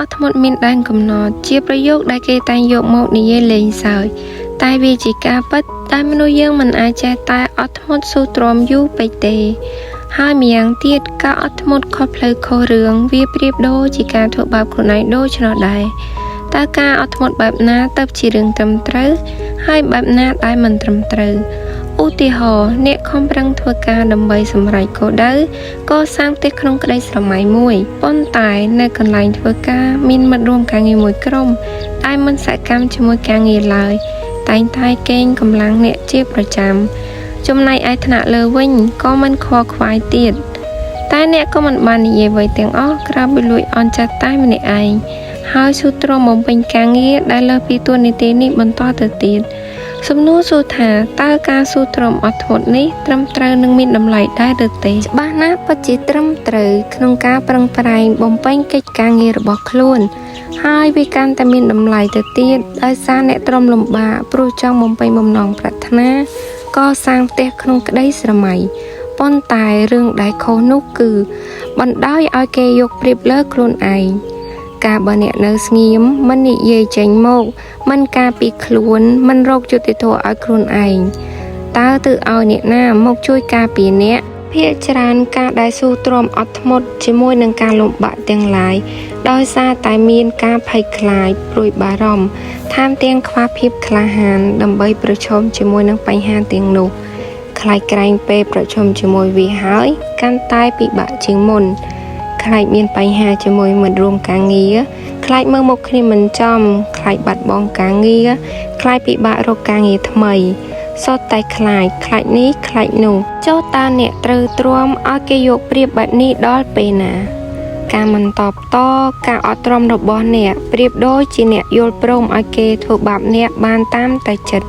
អត់ធ្មត់មានដែនកំណត់ជាប្រយោគដែលគេតែងយកមកនិយាយលេងសើចតែវាជាការពិតដែលមនុស្សយើងមិនអាចចេះតែអត់ធ្មត់ស៊ូទ្រាំយូរពេកទេហើយម្យ៉ាងទៀតការអត់ធ្មត់ខុសផ្លូវខុសរឿងវាប្រៀបដូចជាការធ្វើបាបខ្លួនឯងដូច្នោះដែរតើការអត់ធ្មត់បែបណាទៅជារឿងត្រឹមត្រូវហើយបែបណាដែលមិនត្រឹមត្រូវឧទាហរណ៍អ្នកខំប្រឹងធ្វើការដើម្បីសម្រេចគោលដៅកសាងផ្ទះក្នុងក្តីស្រមៃមួយប៉ុន្តែនៅកន្លែងធ្វើការមានមិត្តរួមការងារមួយក្រុមដែលមិនសកម្មជាមួយការងារឡើយតែងតែកេងកម្លាំងអ្នកជាប្រចាំចំណែកឯថ្នាក់លើវិញក៏មិនខ្វល់ខ្វាយទៀតតែអ្នកក៏មិនបាននិយាយអ្វីទាំងអស់ក្រៅពីលួចអន់ចិត្តតែម្នាក់ឯងហើយស៊ូទ្រាំបំពេញការងារដែលលើសពីតួនាទីនេះបន្តទៅទៀតសំណួរសួរថាតើការស៊ូទ្រាំអត់ធ្មត់នេះត្រឹមត្រូវនឹងមានតម្លៃដែរឬទេច្បាស់ណាស់ពិតជាត្រឹមត្រូវក្នុងការប្រឹងប្រែងបំពេញកិច្ចការងាររបស់ខ្លួនហើយវាកាន់តែមានតម្លៃទៅទៀតដោយសារអ្នកទ្រាំលំបាកព្រោះចង់បំពេញបំណងប្រាថ្នាកសាងផ្ទះក្នុងក្តីស្រមៃប៉ុន្តែរឿងដែលខុសនោះគឺបណ្ដោយឲ្យគេយកប្រៀបលើខ្លួនឯងការបើអ្នកនៅស្ងៀមមិននិយាយចេញមកមិនការពីខ្លួនមិនរកយុត្តិធម៌ឲ្យខ្លួនឯងតើទៅឲ្យអ្នកណាមកជួយការពារអ្នកភាគច្រើនការដែលស៊ូទ្រាំអត់ធ្មត់ជាមួយនឹងការលំបាកទាំងឡាយដោយសារតែមានការភ័យខ្លាចព្រួយបារម្ភថែមទាំងខ្វះភាពក្លាហានដើម្បីប្រឈមជាមួយនឹងបញ្ហាទាំងនោះខ្លាចក្រែងពេលប្រឈមជាមួយវាហើយកាន់តែពិបាកជាងមុនខ្លាចមានបញ្ហាជាមួយមិត្តរួមការងារខ្លាចមើលមុខគ្នាមិនចំខ្លាចបាត់បង់ការងារខ្លាចពិបាករកការងារថ្មីសុទ្ធតែខ្លាចខ្លាចនេះខ្លាចនោះចុះតើអ្នកត្រូវទ្រាំឲ្យគេយកប្រៀបបែបនេះដល់ពេលណាការមិនតបតការអត់ទ្រាំរបស់អ្នកប្រៀបដូចជាអ្នកយល់ព្រមឲ្យគេធ្វើបាបអ្នកបានតាមតែចិត្ត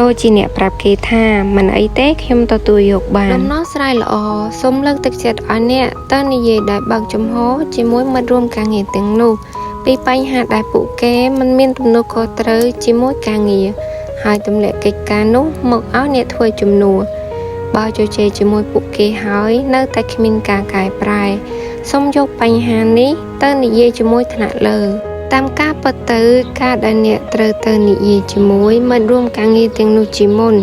ដូចជាអ្នកប្រាប់គេថាមិនអីទេខ្ញុំទទួលយកបានដំណោះស្រាយល្អសូមលើកទឹកចិត្តឲ្យអ្នកទៅនិយាយដោយបើកចំហជាមួយមិត្តរួមការងារទាំងនោះពីបញ្ហាដែលពួកគេមិនមានទំនួលខុសត្រូវជាមួយការងារហើយទម្លាក់កិច្ចការនោះមកឲ្យអ្នកធ្វើជំនួសបើជជែកជាមួយពួកគេហើយនៅតែគ្មានការកែប្រែសូមយកបញ្ហានេះទៅនិយាយជាមួយថ្នាក់លើតាមការពិតទៅការដែលអ្នកត្រូវទៅនិយាយជាមួយមិត្តរួមការងារទាំងនោះជាមុន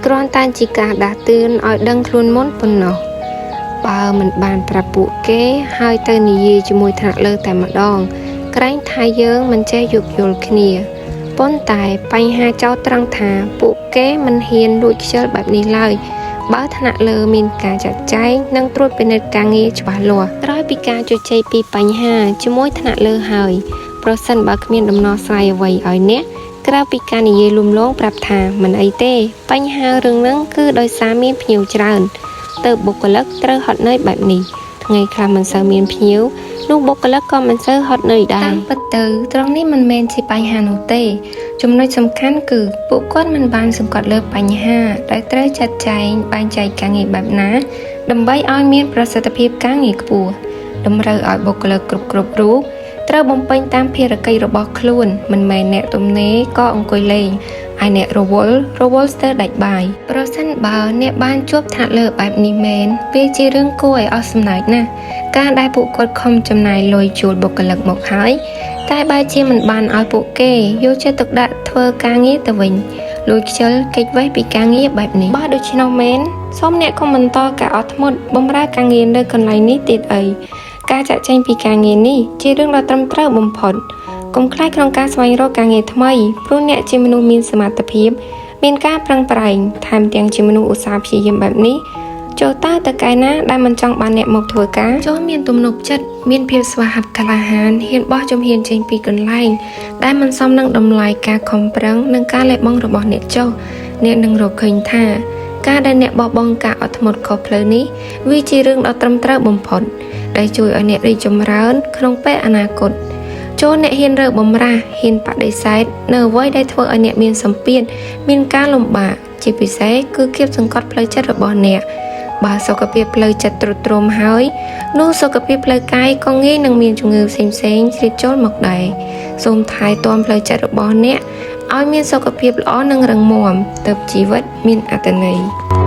គ្រាន់តែជាការដាស់តឿនឲ្យដឹងខ្លួនមុនប៉ុណ្ណោះបើមិនបានប្រាប់ពួកគេហើយទៅនិយាយជាមួយថ្នាក់លើតែម្ដងក្រែងថាយើងមិនចេះយោគយល់គ្នាប៉ុន្តែបញ្ហាចោទត្រង់ថាពួកគេមិនហ៊ានលួចខ្ជិលបែបនេះឡើយបើថ្នាក់លើមានការចាត់ចែងនិងត្រួតពិនិត្យការងារច្បាស់លាស់ក្រោយពីការជជែកពីបញ្ហាជាមួយថ្នាក់លើហើយប្រសិនបើគ្មានដំណោះស្រាយអ្វីឲ្យអ្នកក្រៅពីការនិយាយលំលងប្រាប់ថាមិនអីទេបញ្ហារឿងហ្នឹងគឺដោយសារមានភ្ញៀវច្រើនទៅបុគ្គលិកត្រូវហត់នឿយបែបនេះថ្ងៃខ្លះមិនសូវមានភ្ញៀវនោះបុគ្គលិកក៏មិនសូវហត់នឿយដែរតាមពិតទៅត្រង់នេះមិនមែនជាបញ្ហានោះទេចំណុចសំខាន់គឺពួកគាត់មិនបានសង្កត់លើបញ្ហាដែលត្រូវចាត់ចែងបែងចែកការងារបែបណាដើម្បីឲ្យមានប្រសិទ្ធភាពការងារខ្ពស់តម្រូវឲ្យបុគ្គលិកគ្រប់រូបត្រូវបំពេញតាមភារកិច្ចរបស់ខ្លួនមិនមែនអ្នកទំនេរក៏អង្គុយលេងឯអ្នករវល់ស្ទើរដាច់បាយប្រសិនបើអ្នកបានជួបថ្នាក់លើបែបនេះមែនវាជារឿងគួរឲ្យអស់សំណើចណាស់ការដែលពួកគាត់ខំចំណាយលុយជួលបុគ្គលិកមកហើយតែបែរជាមិនបានឲ្យពួកគេយកចិត្តទុកដាក់ធ្វើការងារទៅវិញលួចខ្ជិលគេចវេះពីការងារបែបនេះបើដូច្នោះមែនសូមអ្នកកុំបន្តការអត់ធ្មត់បម្រើការងារនៅកន្លែងនេះទៀតអីការចាក់ចែងពីការងារនេះជារឿងដ៏ត្រឹមត្រូវបំផុតកុំខ្លាចក្នុងការស្វែងរកការងារថ្មីព្រោះអ្នកជាមនុស្សមានសមត្ថភាពមានការប្រឹងប្រែងថែមទាំងជាមនុស្សឧស្សាហ៍ព្យាយាមបែបនេះចូលតើតកែណាដែលមិនចង់បានអ្នកមកធ្វើការចូលមានទំនុកចិត្តមានភាពស្វាហាប់ក្លាហានហ៊ានបោះជំហានចេញពីកន្លែងដែលមិនសមនឹងតម្លៃការខំប្រឹងនិងការលះបង់របស់អ្នកចុះអ្នកនឹងរកឃើញថាការដែលអ្នកបោះបង់ការអត់ធ្មត់ខុសផ្លូវនេះវាជារឿងដ៏ត្រឹមត្រូវបំផុតដែលជួយឲ្យអ្នករីកចម្រើនក្នុងពេលអនាគតចូលអ្នកហ៊ានរើបំរាស់ហ៊ានបដិសេធនៅអ្វីដែលធ្វើឲ្យអ្នកមានសម្ពាធមានការលំបាកជាពិសេសគឺគៀបសង្កត់ផ្លូវចិត្តរបស់អ្នកបើសុខភាពផ្លូវចិត្តទ្រុឌទ្រោមហើយនោះសុខភាពផ្លូវកាយក៏ងាយនឹងមានជំងឺផ្សេងៗជ្រៀតចូលមកដែរសូមថែទាំផ្លូវចិត្តរបស់អ្នកឲ្យមានសុខភាពល្អនិងរឹងមាំទើបជីវិតមានអត្ថន័យ។